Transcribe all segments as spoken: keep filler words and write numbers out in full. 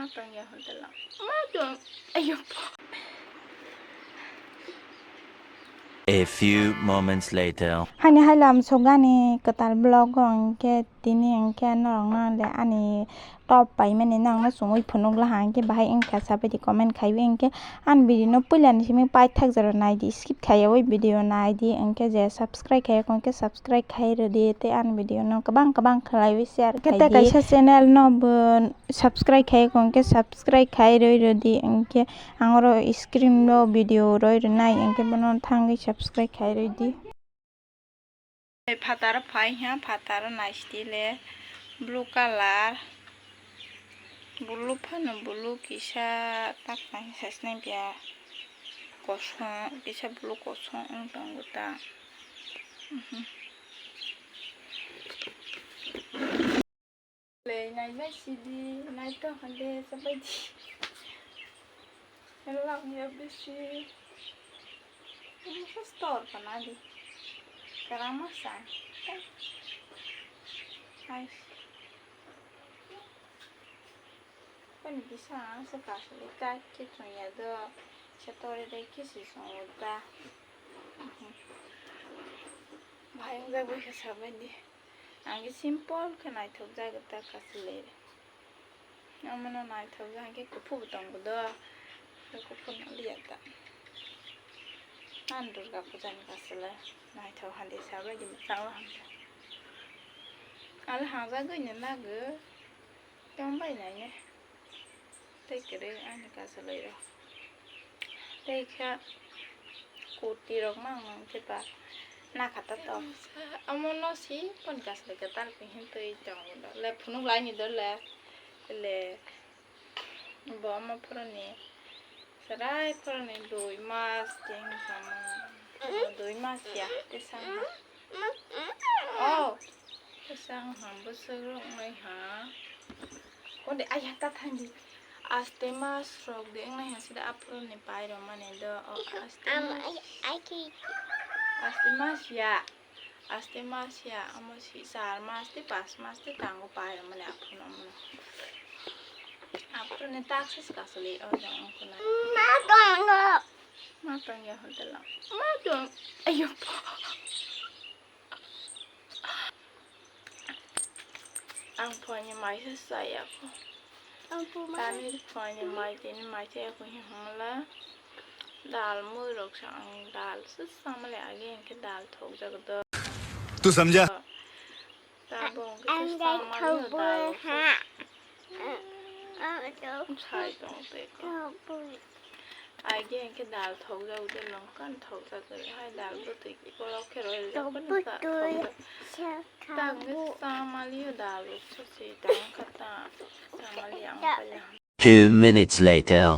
Ma tong ya hotel o. Ma tong. Ayo. A few moments later. Hani hai lam sogani kwtal vlog o hwnkhe tini hwnkhe norokno le ani top paimani nangno chumui phunukla hwnkhe bahai wngkha sabaidi comment khaiwi hwnkhe ani video no puilani simi paithak jora naidi skip khaiyawi video naidi hwnkhe je subscribe khaiya hwnkhe subscribe khai rwdi tei ani video no kwbang kwbang khlaiwi share khai di. Kaisa channel no bo subscribe khai hwnkhe subscribe khai rwi rwdi hwnkhe ang oro screen o video roi rwnai hwnkhe bono thangwi subscribe khai rwi di. Phataro phai ha, phataro naisitile blue colour, blue phano blue kisa tak nai sasnai biya kosong, kisa blue kosong wng tongo ta. Mhm. Le, naibai sidi, naito hande, sabai di. Love ya bisi. Ini ke store kana di. Karama sa. Hai. Pani bisa se kasli ka ke tunya do. Se tore de kisi songo da. Bhai, ang jagwi khe sabai di. Ang khe simple khe naithok jagwi ta kasle. Omono naithok jagwi khe kuphur bo tongo do. Khe kuphur no liya ta. Ang Durga puja ni kasle naithok hande sabai di mwchang o hande. Ale hangjagwi ni nagwi tongbai nai ne. Tei kwrwi ani kasalai rok. Tei khe kurti rok mang mang khe ba nakha ta to. Omo no si pon kasalai kwtal phi hin twi tongo do. Le phunuk lai ni do le. Le bo omo phuru ni chwrai phuru ni dui mas tei wngkha mo. Dui mas ya tei sa. Oh, bwsang ha, bwswk rok wngnai ha. Konde ayha ta thangdi. Aste mas rok de wngnai ha sida aphuru ni pai rok mani do. O aste Am, mas. I, I can Aste mas ya. Aste mas ya. Amo si char mas tei pas mas tei tango pai rok mani aphuru no. Aphuru ni tak sis kasuli o jang ongkuna. Ma tong no. Ma tong ya hotel o. Ma tong. Ayo. Ang phuaini mai se chaya kho. Ang phu mai. Tani phuaini mai tini mai chaya kho hi hwnla. Dal mui rok sa ang dal se samale age hwnkhe dal thok jak do. Tu samjha? Tabuk ang dai thok bo ha. Sai tong tei ko. Age hwnkhe dal thokjak de longkhan thokjak de hai dal bwtwi kolok khe roi jak bani sa thokjak. Tang samali o dal rok se tang kha ta samali ang pala. Two minutes later.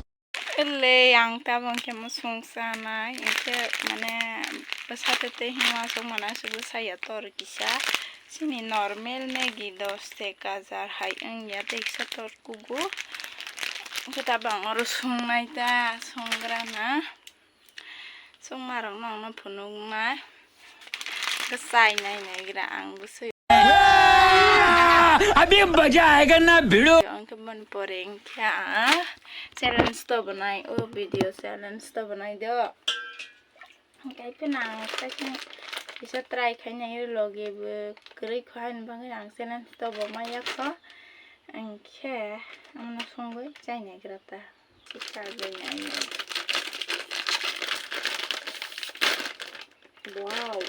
Ele ang tabuk khe musung sanai, hwnkhe mane bwsa tete hima sok mana se bwsa ya tor kisa. Chini normal Maggi dos tekka jar hai wngya, tei kisa tor kugo. Hwnkhe tabuk ang oro sungnai ta, sunggrana. Sungmarokno ang no phunuknai. Hwnkhe chainai naigra ang bwswi. अभी मजा आएगा ना भिड़ो। Hwnkhe boni pore hwnkhe ang challenge to bwnai, o video challenge to bwnai do. Hwnkhe phano ang kaisa kisa try khainai, logi bo kwrwi kho haini bagwi ang challenge to bo maya kho. Hwnkhe amno songwi chainai gra ta. Wow.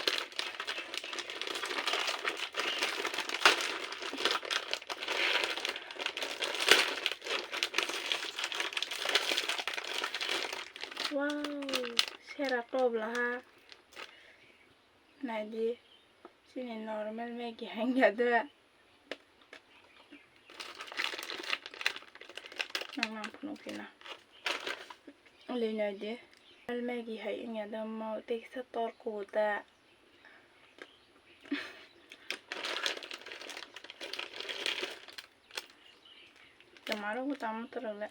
Wow, sera tobla ha. Naidi, chini normal Maggi hangya da. Nang nang phunuk khe na. Lei nai di. Al Maggi hai wngya da mo tei kisa tor kugo da. Tama rok bo tamo torok le.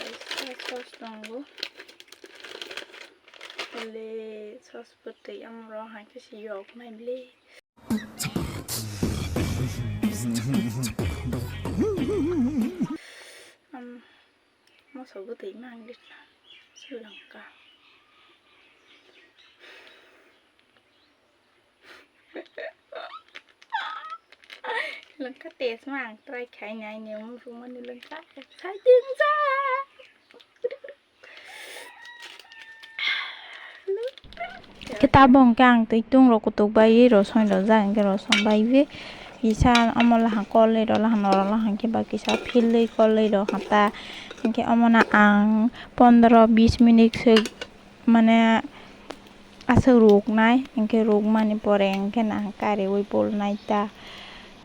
Kaisa sauce tongo. Le sauce bo twi amoro hai khe se yok nai le. Bwtwi mang di Sri Lanka. Lengkha test ma ang try khai nai ni, omo rwmani lengkha exciting ja. Khe tabok hwnkhe ang twi tung rok kutuk bai rosong rok jak, hwnkhe rosong bai wi kisa omo lahang kolwi rok lahang norok lahang khe ba kisa philwi kolwi rok hata, hwnkhe omo no ang pondro bis minute swk mane aswk ruknai, hwnkhe rukmani pore hwnkhe ang kariwi bulnai ta.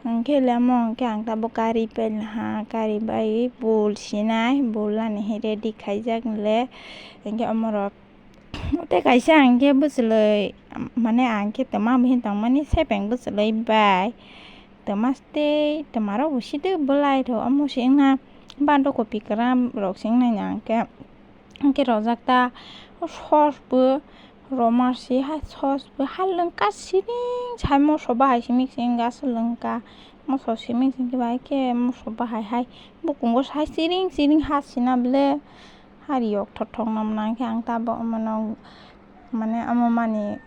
Hwnkhe le omo hwnkhe ang tabuk kari pailha, kari bai bul sinai, bulnani hwnkhe ready khaijak le, hwnkhe omorok tei kaisa hwnkhe bwchwlwi, mane ang khe twma bihik tongmani sepeng bwchwlwi bai twma tei twmarok bo side bwlai rw omo se wngna bando kopi kwram rok se wngnai ang khe. Hwnkhe rojak ta sos bo roma se hai sos bo hai lengka siring sai moso bahai simi simi aswk lengka moso simi simi khe bahai khe moso bahai hai bukungo sai siring siring ha sina bwle hari yok thothok nang khe ang tabok mano mane omo mani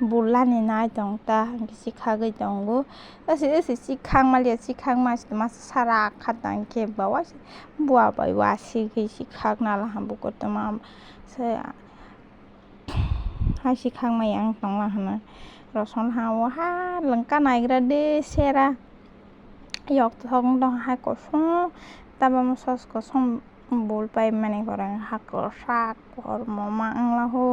bulani nai tong ta hwnkhe sikhagwi tongo. Ese ese sikhang maliya sikhang ma masa sara kha tang khe bawa bua bai wa sigwi sikhak nala hambo kotorma se hai sikhak maya wng tongla hwnwi rosong ha o ha lengka naigra de sera yok thok wng tong hai kosong tabamo sos kosong bul pai mani borok ha kwchak kormo ma wngla ho.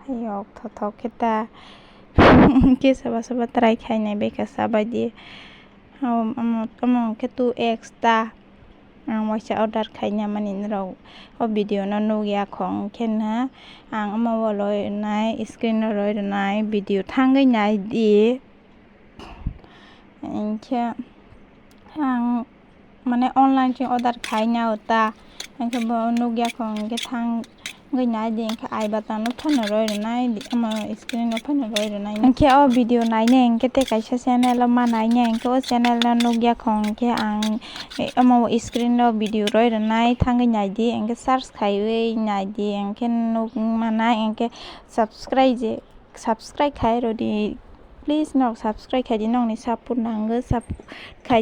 Yok thothok khe ta khe soba soba try khainai bekha sabaidi. Omo omo hwnkhe two X ta ang waisa order khaina mani norok o video no nukya khong khe na ang omo o roi rwnai screen o roi rwnai video thangwi naidi. Hinkhe ang mane online se order khaina o ta, hinkhe bo nukya khong hinkhe thangwi naidi, hinkhe I button no phano roi rwnai, omo screen no phano roi rwnai. Hinkhe o video nainai hinkhe tei kaisa channel o ma nainai hinkhe o channel no nukya khong hinkhe ang omo screen o video roi rwnai thangwi naidi, hinkhe search khaiwi naidi, hinkhe nukmanai hinkhe subscribe je. Subscribe khai rodi, please nok subscribe khai di, nokni support nango, sub khai